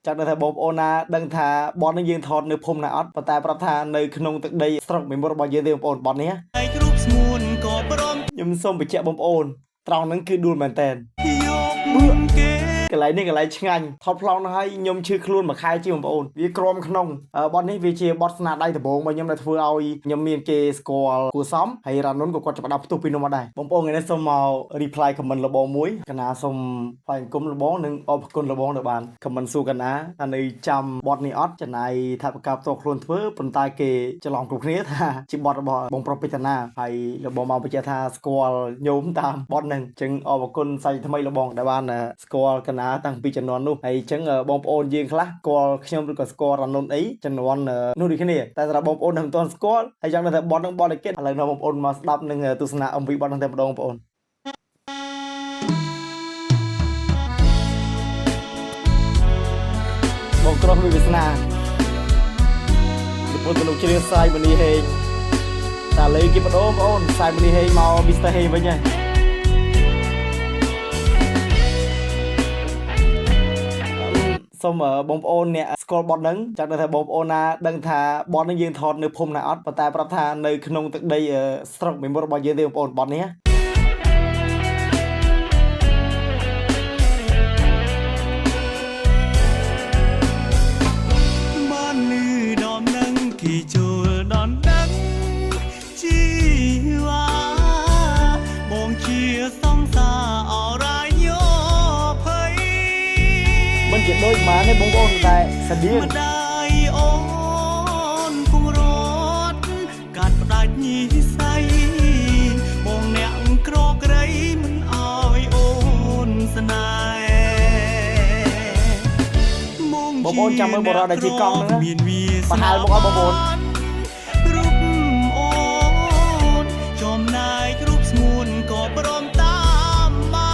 ចង់ដឹងថាបងប្អូនណាដឹងថាបទនេះយើងថតនៅភូមិណាអត់ប៉ុន្តែប្រាប់ថានៅក្នុងទឹកដីស្រុកមេមត់របស់យើងទេបងប្អូនបទនេះ ឯករូបស្ងួនក៏ព្រម ខ្ញុំសូមបញ្ជាក់បងប្អូនត្រង់ហ្នឹងគឺដួលមែនតើ យកគេ កន្លែងនេះកន្លែងឆ្ងាញ់ថតប្លង់នោះហើយខ្ញុំឈឺខ្លួនមួយខែជាងបងប្អូនវាក្រមក្នុងបទនេះវាជាបទស្នាដៃដំបូងរបស់ខ្ញុំដែលធ្វើឲ្យខ្ញុំមានគេស្គាល់គួសមហើយរ៉ានុនក៏គាត់ចាប់ផ្ដើមផ្ទុះពីនោះមកដែរបងប្អូនថ្ងៃនេះសូមមក reply comment លបងមួយកណាសូមថ្លែងគុំលបងនិងអរគុណលបងដែលបាន comment សួរកណាថានៅចាំបទនេះអត់ចំណាយថាប្រកាសផ្ទាល់ខ្លួនធ្វើប៉ុន្តែគេច្រឡំគ្រប់គ្នាថាជាបទរបស់បងប្រុសពេជ្រណាហើយលបងមកបញ្ជាក់ថាស្គាល់ញោមតាមបទហ្នឹងអញ្ចឹងអរគុណសាច់ថ្មីលបងដែលបានស្គាល់កណាតាំងពីជំនាន់នោះហើយអញ្ចឹងបងប្អូនយើងខ្លះស្គាល់ខ្ញុំឬក៏ស្គាល់រ៉ានុនអីជំនាន់នោះដូចគ្នាតែសម្រាប់បងប្អូនដែលមិនទាន់ស្គាល់ហើយចង់ដឹងថាបទហ្នឹងបទអីគេឥឡូវនាំបងប្អូនមកស្ដាប់និងទស្សនា MV បទហ្នឹងតែម្ដងបងប្អូន បងប្រុសមានវាសនានិពន្ធទំនុកច្រៀងសាយមនីហេងតែលេគេបដូរបងប្អូនសាយមនីហេងមក Mr. ហេងវិញហើយសូមបងប្អូនអ្នកស្គាល់បទហ្នឹងចង់ដឹងថាបងប្អូនណាដឹងថាបទហ្នឹងយើងថតនៅភូមិណាអត់ប៉ុន្តែប្រាប់ថានៅក្នុងទឹកដីស្រុកមេមត់របស់យើងទេបងប្អូនបទនេះ បានលឺដំនឹងគេចូលដល់ដឹងជីវ៉ាបងជាសង្សារអរាយោភ័យ មិនជាដូចម៉ានទេបងប្អូនតែស្តៀង ម្ដាយអូនពងរត់កាត់ផ្ដាច់និស័យបងអ្នកក្រក្រីមិនអោយអូនស្នេហ៍ បងប្អូនចាំមើលបុរសដែលជិះកង់ហ្នឹងណា មានវា ប្រហែលមកអត់បងប្អូន រូបអូនចំណែករូបស្ងួនក៏ព្រមតាមម៉ែ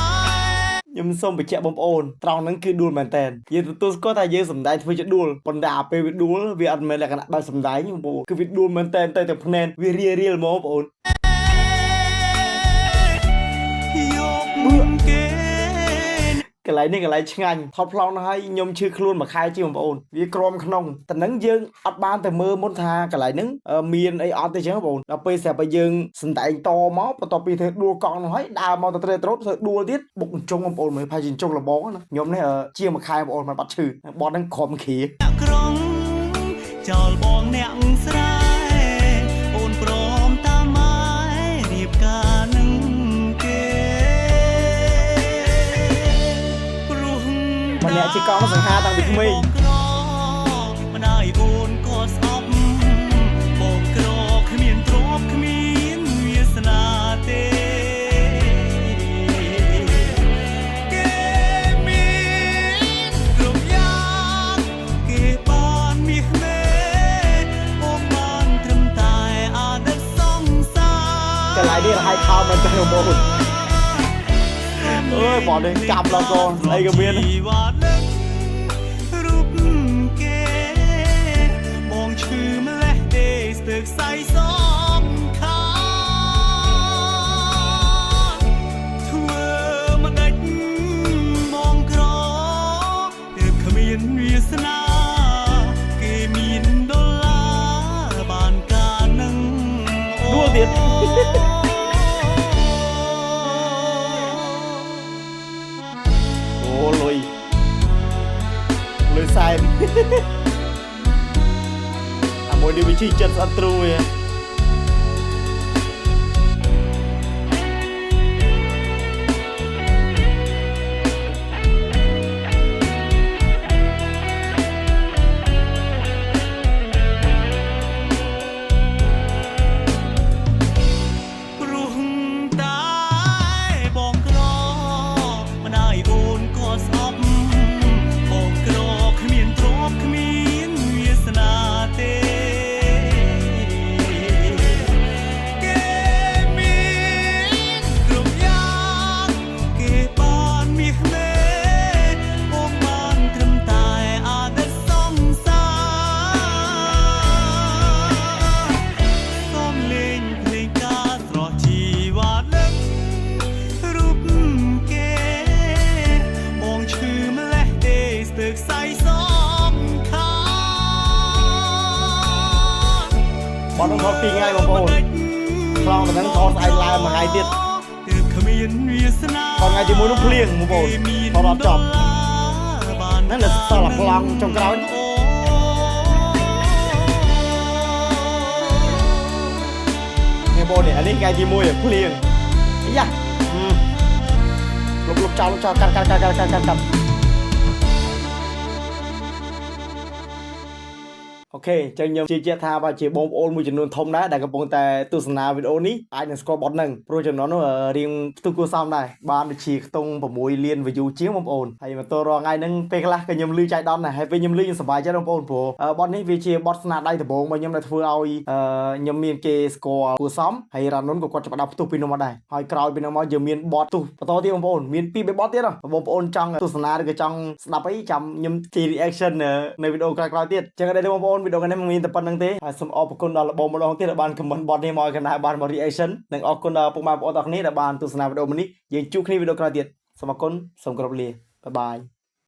ខ្ញុំសូមបញ្ជាក់បងប្អូនត្រង់ហ្នឹងគឺដួលមែនតើយើងទទួលស្គាល់ថាយើងសំដែងធ្វើជាដួលប៉ុន្តែអាពេលវាដួលវាអត់មែនលក្ខណៈបែបសំដែងបងប្អូនគឺវាដួលមែនតើទៅតែភ្នែនវារៀលរៀលហ្មងបងប្អូន យកគេ កន្លែងនេះកន្លែងឆ្ងាញ់ថតប្លង់នោះហើយខ្ញុំឈឺខ្លួនមួយខែជាងបងប្អូនវាក្រមក្នុងតែនឹងយើងអត់បានទៅមើលមុនថាកន្លែងហ្នឹងមានអីអត់ទេចឹងបងប្អូនដល់ពេលស្រាប់តែយើងសំដែងតមកបន្ទាប់ពីធ្វើដួលកង់នោះហើយដើរមកទៅត្រេត្រោតធ្វើដួលទៀតបុកជុងបងប្អូនមើលផាយជុងលបងណាខ្ញុំនេះជាងមួយខែបងប្អូនមិនបាត់ឈឺបត់ហ្នឹងក្រមគ្រា ក្រុងចោលបងអ្នកស្រែអូនព្រមតាមម៉ែរៀបការនឹងគេព្រោះ ម្នាក់ជាកង់សង្ហាតាំងពីក្មេង បងក្រម្ដាយអូនក៏ស្អប់បងក្រគ្មានទ្រព្យគ្មានវាសនាទេគេមានគ្រប់យ៉ាងគេបានមាសមេបងបានត្រឹមតែអាណិតសង្សារ កន្លែងនេះរហ័យខោមែនតើបងប្អូនអើយបងនេះកាប់ដល់កូនស្អីក៏មាន ជីវ៉ានឹងរូបគេបងឈឺម្លេះទេស្ទើកសៃសងខាងធ្វើមិនដាច់បងក្រទើបគ្មានវាសនាគេមានដុល្លារបានការនឹង ដួលទៀត អូលុយលុយសែន អាមួយនេះវាជីចិត្តស្អិតទ្រូវា ព្រោះតែបងក្រម្ដាយអូនក៏ស្អប់បងក្រគ្មានទ្រព្យគ្មានវាសនាទេ បទនោះថត2ថ្ងៃបងប្អូនខ្លងទៅនឹងថតស្អែកឡើងមួយថ្ងៃទៀត ទើបគ្មានវាសនា ថតថ្ងៃទី1នោះភ្លៀងបងប្អូនថតអត់ចប់ហ្នឹងនៅសល់តែប្លង់ចុងក្រោយ នេះបងនេះអានេះថ្ងៃទី1ភ្លៀងអាយ៉ាហឹមលុបលុបចោលលុបចោលកាត់កាត់កាត់កាត់កាត់កាត់កាត់ OK ចឹងខ្ញុំជឿជាក់ថាបើជាបងប្អូនមួយចំនួនធំដែរដែលកំពុងតែទស្សនាវីដេអូនេះអាចនឹងស្គាល់បទហ្នឹងព្រោះចំនួននោះរៀងផ្ទុះគួរសមដែរបានដូចជាខ្ទង់6លាន view ជាងបងប្អូនហើយមកទល់រាល់ថ្ងៃហ្នឹងពេលខ្លះក៏ខ្ញុំលឺចៃដន្យដែរហើយពេលខ្ញុំលឺខ្ញុំសប្បាយចិត្តបងប្អូនព្រោះបទនេះវាជាបទស្នាដៃដំបូងរបស់ខ្ញុំដែលធ្វើឲ្យខ្ញុំមានគេស្គាល់គួរសមហើយរ៉ានុនក៏គាត់ចាប់ផ្ដើមផ្ទុះពីនោះមកដែរហើយក្រោយពីនោះមកយើងមានបទផ្ទុះបន្តទៀតបងប្អូនមានពីរបីបទទៀតហ៎បងប្អូនចង់ទស្សនាឬក៏ចង់ស្ដាប់អីចាំខ្ញុំជា reaction នៅវីដេអូក្រោយៗទៀតចឹងដែរបងប្អូនវីដេអូនេះមានតែប៉ុណ្្នឹងទេហើយសូមអរគុណដល់លបងម្ដងទៀតដែលបាន comment បទនេះមកឲ្យកណ្ដាលបានមក reaction និងអរគុណដល់ពុកម៉ែបងប្អូនទាំងអស់គ្នាដែលបានទស្សនាវីដេអូនេះយើងជួបគ្នាវីដេអូក្រោយទៀតសូមអរគុណសូមគោរពលា bye bye.